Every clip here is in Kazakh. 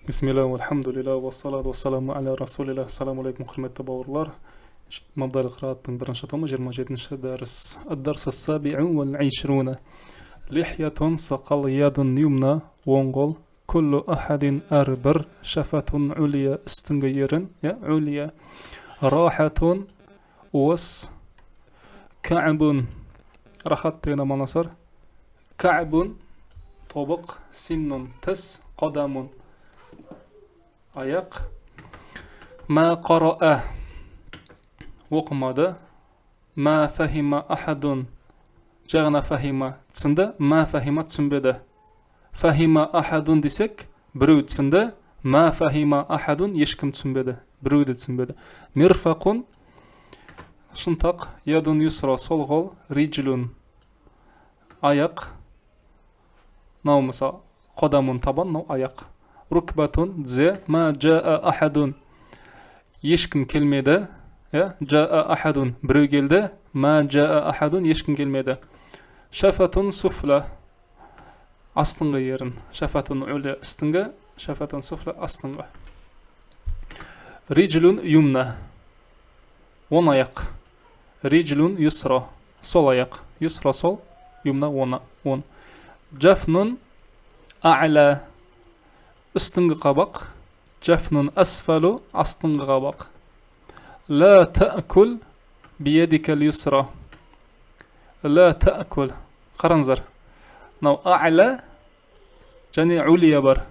Бисмилля, вальхамдулилля, вассалату вассаламу аля расулилля. Ассаламу алейкум, құрметті бауырлар. Мабдал қыраттың бірінші томы, 27-ші дәріс. Ад-дарсу ас-сабиу вал-ишруна. Лихьятун, сақал, ядун, юмна, оң қол, күллу ахадин, әрбір, шафатун, улия, үстіңгі ерін, я, улия, рахатун, уыс, кәбун, рахат деген мағынасы бар. Кәбун, тобық, синнун, тіс, қадамун, аяқ. Ма қараа, оқымады. Ма фахима ахадун, жай ғана фахима түсінді, ма фахима түсінбеді. Фахима ахадун десек, біреу түсінді, ма фахима ахадун ешкім түсінбеді, біреу де түсінбеді. Мирфақун, шынтақ, ядун юсра, сол қол, риджлун, аяқ. Мынау мысалы қадамун табан, мынау аяқ. Рукбатун, тізе. Ма жаа ахадун, ешкім келмеді. Иә, жаа ахадун, біреу келді. Ма жаа ахадун, ешкім келмеді. Шафатун суфла, астыңғы ерін. Шафатун уля, үстіңгі, шафатун суфла, астыңғы. Риджлун юмна, оң аяқ. Риджлун юсра, сол аяқ. Юсра сол, юмна оң. Джафнун а'ла, үстіңгі қабақ. Джафнун асфалу, астыңғы қабақ. Ла та'кул биядикал юсра. Ла та'кул. Қараңыздар. Мынау а'ла және улия бар.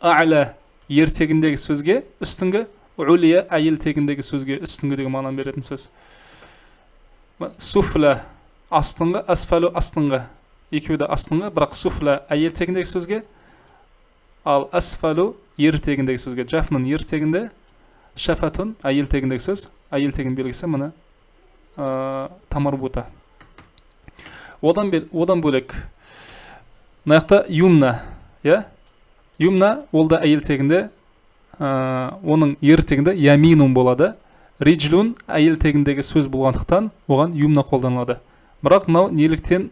А'ла ер тегіндегі сөзге үстіңгі, улия әйел тегіндегі сөзге үстіңгі деген мағынаны беретін сөз. Суфла астыңғы, асфалу астыңғы. Екеуі де астыңғы, бірақ суфла әйел тегіндегі сөзге, ал асфалу ер тегіндегі сөзге. Джафнун ер тегінде, шафатун әйел тегіндегі сөз, әйел тегін белгісі міне тамарбута. Одан бөлек мына жақта юмна, иә? Юмна ол да әйел тегінде, оның ер тегінде яминун болады. Риджлун әйел тегіндегі сөз болғандықтан оған юмна қолданылады. Бірақ мынау неліктен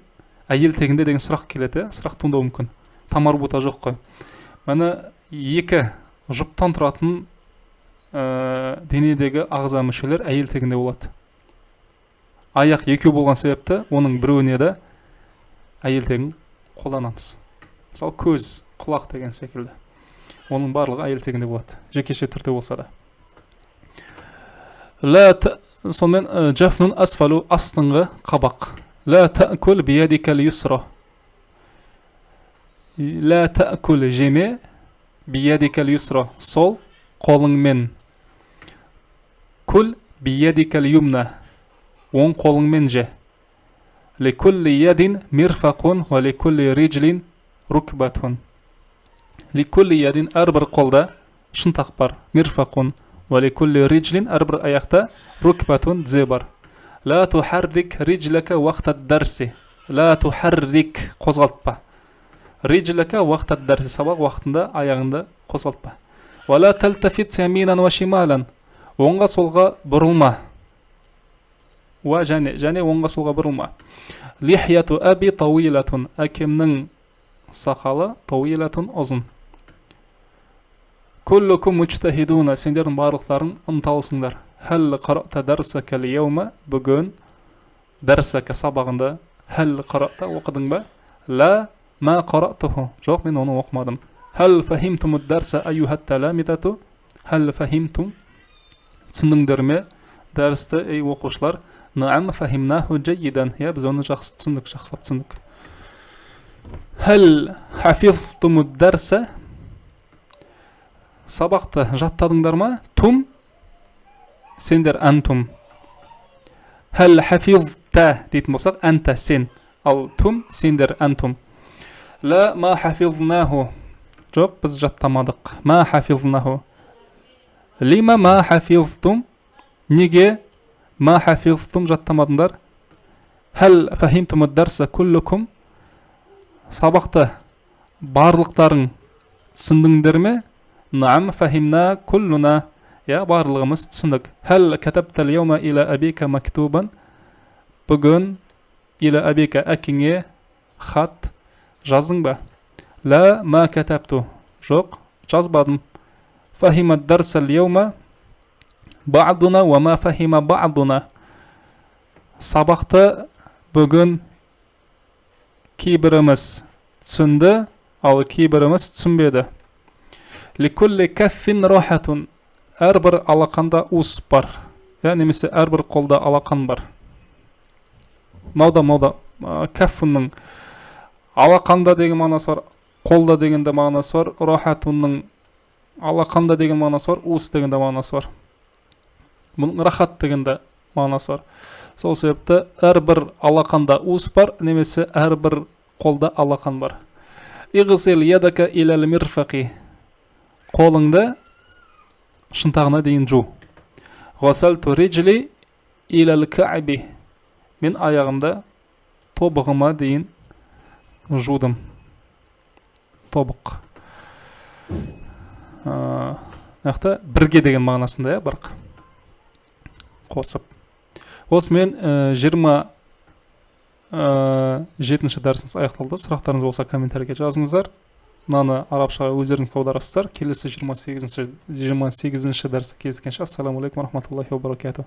әйел тегінде деген сұрақ келеді, сұрақ туындауы мүмкін. Тамарбута жоқ қой. Міне екі жұптан тұратын денедегі ағза мүшелер әйел тегінде болады. Аяқ екеу болған себепті оның біреуіне де әйел тегін қолданамыз. Мысалы көз, құлақ деген секілді. Оның барлығы әйел тегінде болады, жекеше түрде болса да. Сонымен джафнун асфалу, астыңғы қабақ. Ла та'кул биядикал юсра. Ла та'кул жеме, биядикал юсра, сол қолыңмен. Кул биядикал юмна, оң қолыңмен же. Ликулли ядин мирфақун ва ликулли риджлин рукбатун. Ликулли ядин әрбір қолда шынтақ бар, мирфақун, ва ликулли риджлин әрбір аяқта рукбатун тізе бар. Ла тухаррик риджлака вақта дарси. Ла тухаррик қозғалтпа. Риджлака вақта дарси, сабақ уақытында аяғыңды қозғалтпа. Ва ла талтафит яминан ва шималан. Оңға солға бұрылма. Уа және оңға солға бұрылма. Лихьяту аби тауилатун. Әкемнің сақалы тауилатун ұзын. Куллукум муджтахидуна. Сендердің барлықтарың ынталысыңдар. Хәл қарата дарсака лияума. Бүгін дарсака сабағында хәл қарата оқыдың ба? Ла ма қаратуху. Жоқ, мен оны оқымадым. Хәл фахимтумуд дарса аюхат таламидату. Хәл фахимтум. Түсіндіңдер ме дәрісті, ей оқушылар? Наам фахимнаху джайидан. Я, біз оны жақсы түсіндік, жақсылап түсіндік. Хәл хафизтумуд дарса. Сабақты жаттадыңдар ма? Тум, сендер, антум. Хәл хафизта дейтін болсақ, анта сен. Ал тум сендер, антум. Ла ма хафизнаху. Жоқ, біз жаттамадық. Ма хафизнаху. Лима ма хафизтум. Неге ма хафизтум жаттамадыңдар? Хәл фахимтумуд дарса куллукум. Сабақты барлықтарың түсіндіңдер ме? Наам фахимна куллуна. Я, барлығымыз түсіндік. Хәл катабта лияума иля абика мактубан. Бүгін иля абика әкеңе хат жаздың ба? Ла ма катабту. Жоқ, жазбадым. فهم الدرس اليوم بعضنا وما فهم بعضنا. Сабақты бүгін кейбіріміз түсінді, ал кейбіріміз түсінбеді. لكل كف راحة. Әрбір алақанда уыс бар, иә, немесе әрбір қолда алақан бар. Мынау да, мынау да кәффунның алақанда деген мағынасы бар, қолда деген де мағынасы бар, рахатунның алақанда деген мағынасы бар, уыс деген де мағынасы бар, бұның рахат деген де мағынасы бар. Сол себепті әрбір алақанда уыс бар немесе әрбір қолда алақан бар. Иғсил ядака илал мирфақи. Қолыңды шынтағына дейін жу. Ғасалту rijli илал каъби. Мен аяғымды тобығыма дейін жудым. Тобық. Мына жақта бірге деген мағынасында, иә, бірақ қосып. Осымен 27-ші дәрісіміз аяқталды. Сұрақтарыңыз болса, комментарийге жазыңыздар. Мынаны арабшаға өздеріңіз аударасыздар. Келесі 28-ші дәрісте кездескенше, ассаламу алейкум рахматуллахи ва баракатух.